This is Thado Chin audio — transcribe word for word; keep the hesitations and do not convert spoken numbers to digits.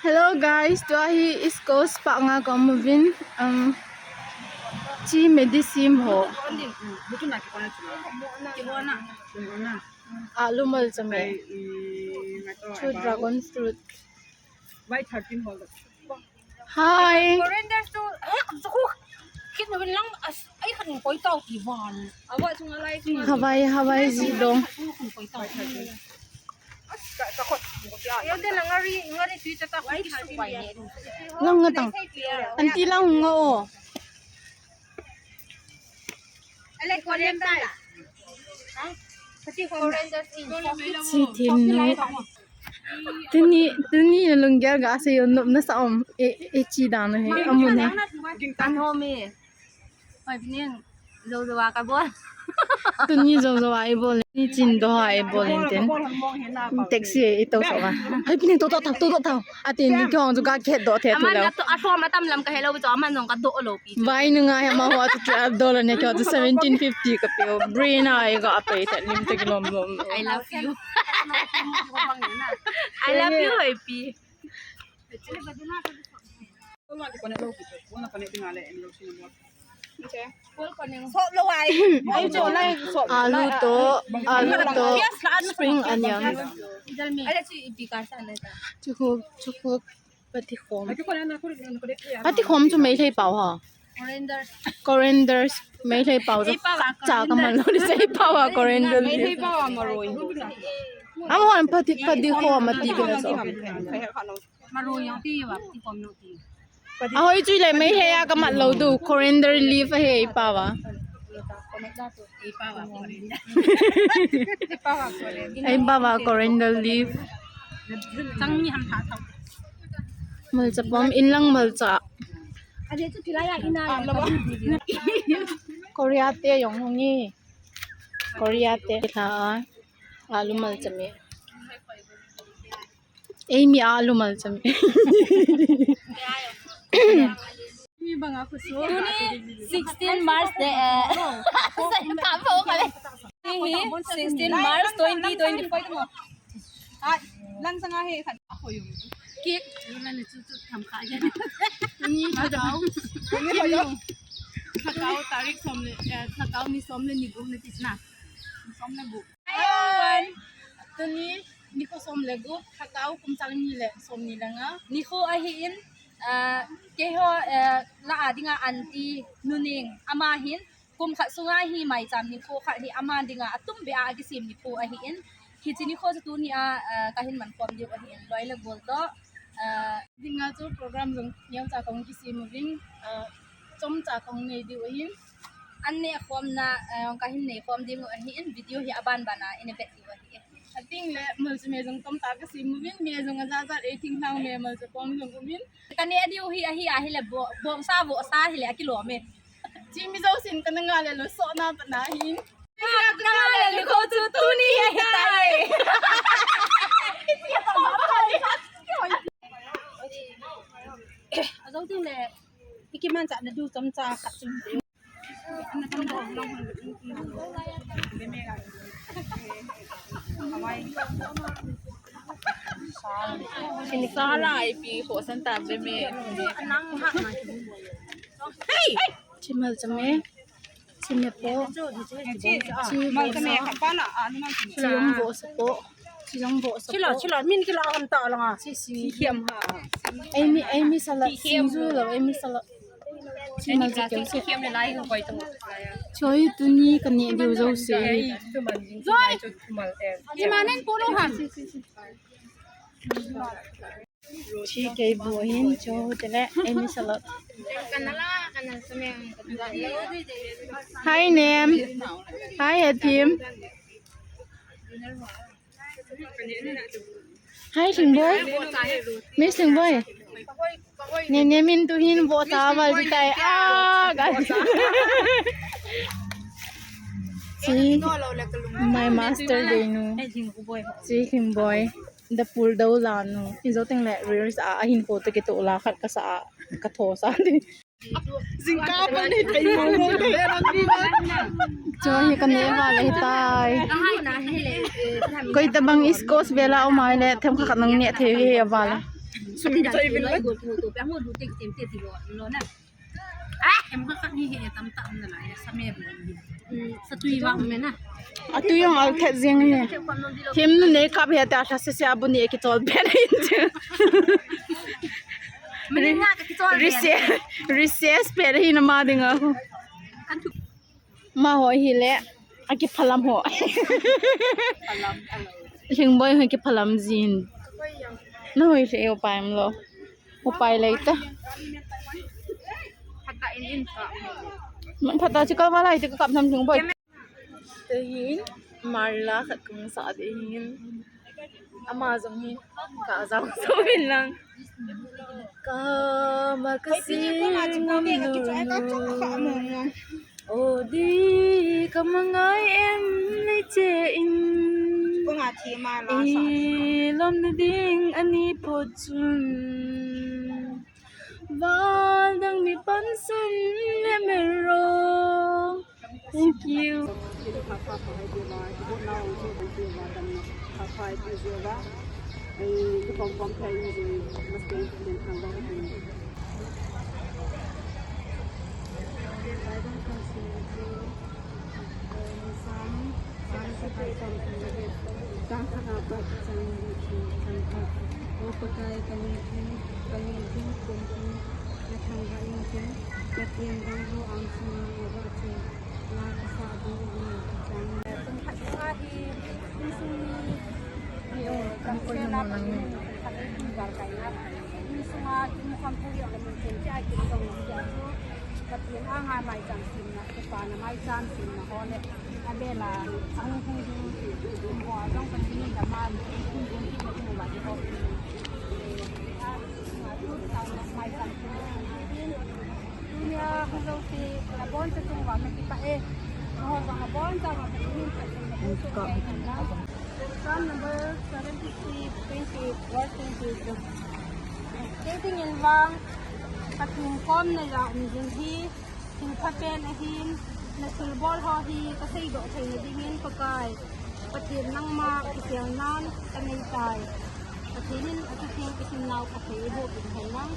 Hello guys, tua hi East Coast Park a ka um uvin, um, chi medicine ho. Alu malcha me. Chu dragon fruit. Hi. Coriander chu, eh, chu kit na lang as, ai khan koi tau ti van. Awa chu ngalai chu. Hawai, Hawai ji dong. Koi tau. Lang nga tang. Anti lang nga o. Chi thim nu. Tuni, tuni na lunggel ga ase yo nop na sa om. E, e chi dan he. Amun he. An ho me. Hoi, Pining, zo zo a ka bol. Tuni zo zo a i bol. Ni chin do ha i bol in tin. Taxi i to so a. Hoi, Pining, to to tau, to to tau. A tin ni kong zu ka khet do the tu lo. Aman to a thom atam lam ka hello to aman nong ka do lo pi. Vai nu nga he ma ho tu twelve dollar ne ko tu seventeen fifty ka pe o. Brain a i ga pe te lim te lom lom. I love you. I love you, hoi pi. Alu to, alu to, spring onion. Chukhuk, chukhuk, patikhom. Patikhom chu Meitei pao ha. Coriander. Coriander, Meitei pao chu. Cha ka man lo ni sei pao ha, coriander. Meitei pao ha, maroi. Ama hon pati, patikhom ati ka so. Maroi jong ti va, ti kom no ti. Ahoi chu le Meitei a ka mat lo du, coriander leaf ahi, i pao va. I pao va coriander. I pao va coriander. I pao va coriander leaf. Chang ni ham tha tha. Malcha pom in lang malcha. Korea te jong hung e. Korea te tha. Alu malcha me. Ei mi alu malcha me. Tuni sixteen March de, eh, ka bo ka le. Tuni sixteen March twenty twenty-five mo. Ai, lang sanga he khat. Kik. Ni chu chu tham kha ya. Ni kha dau. Ni kha dau. Lhagao tarik som le, eh, lhagao ni som le ni gup na ti na. Som le gup. Ayon. Tuni nikho som le gup, lhagao kum sang ni le som ni le nga. Nikho ahi in, ah, keiho, eh, la a dinga aunty Nuning ama hin, kum khat sunga hi maicham nikho khat hi ama dinga atum be a akisem nikho ahi in. Hiche nikho chu tuni a, ah, kahin man khom diu ahi in. Loi le gol to, ah, dinga chu program jong neocha kahung kisem uvin, ah, chomcha kahung nei diu ahin. An neh khomna, eh, kahin nei khom ding u ahin, video hi aban ban a ina vet diu ahi. Ating le, malcha me jong tomtah kasem uvin, me jong ajat jat ei thinglhang me malcha pom jong uvin. Ka neh diu hi ahi, ahile bo, bongsa vohsa hile akilom e. Chi mi jousen kana ngah le lungsetna pat na hin. Kana ngah le lungkho chu tuni hi ahi tai. Ajou ding le, ikimanchah na diu chomcha khat chu. Sala ipi ho san ta be me. Hey! Chi malcha me. Chi me po. Chi malcha me. Chi jong vohsa po. Chi jong vohsa po. Chilo, chilo, min kilo ham ta langa. Chi si. Hiam ha. Ei mi, ei mi salad. Singju lo, ei mi salad. Choi, tuni ka neh diu jouse. Joy! Ima nen polo ham. Chi kei bu hin cho tele, ei mi salad. Hi, Nem. Hi, Atim. Hi, Singboy. Miss Singboy. Ne, ne min tu hin vohsa val ti tai. Ah, ga. Chi, my master dei nu. Chi, Singboy. Da pul dou la nu. Hin jo teng le reels a, ahin photo kitoh la khat kasa a, katho sa di. Jingkah pa ni thei mo mo te. Cho hi ka neh val ahi tai. Koi tabang East Coast vel a um ahile themkhat khat nang neh thei hi aval a. Sum chai vin la. Igol kiho to pe, amol lu te tem te ti lo, lo na. Ah, em ka khat ni he tam tam na la ya, sa me bo. Hmm, sa tui vang me na. A tui jong al thet jeng hi. Him nu nei kap he ta sa se se abu ni kichol pe na in che. Mani nga ka kichol pe. Recess, recess pe hi na ma ding a. Kan tu. Ma ho hi le, a kiphalam ho. Phalam, phalam. Lhingboi ho kiphalam jin. Na hoi se upai em lo. Upai lei ta. Phata in in ka. Phata chu ka va lai te ka kap nam Lhingboi. Te hin, Marla khat kong sa te hin. Ama jong hi ka jao so hin lang. Ka ma ka si ngam nu nu. O di ka ma ngai em nei che in. Ko nga thi ma la sa. I lom na ding ani po chun. Val dang mi pan sun em ro. Thank you. Pathen anga maicham simna, kipana maicham simna ho le, abela, ahung hung ding, kum ho jong Pathen in dama, kum kum ki na kum ba ki ho. Tunia hung jouse, nabonchauva kakipah e. Nangho jong nabonchauva Pathen in Pathen in nabonchau tah in. Psalm number seventy-three, twenty-eight, verse twenty-eight. Kei dingin vang, Pathen kom na ja um jing hi, thil phapen ahin, na thilbol ho hi kaseidoh theina dingin Pakai, Pathen nangma kiselnan kanei tai. Pathen in athutheng isimnau phatthei eiboh peh hen lang.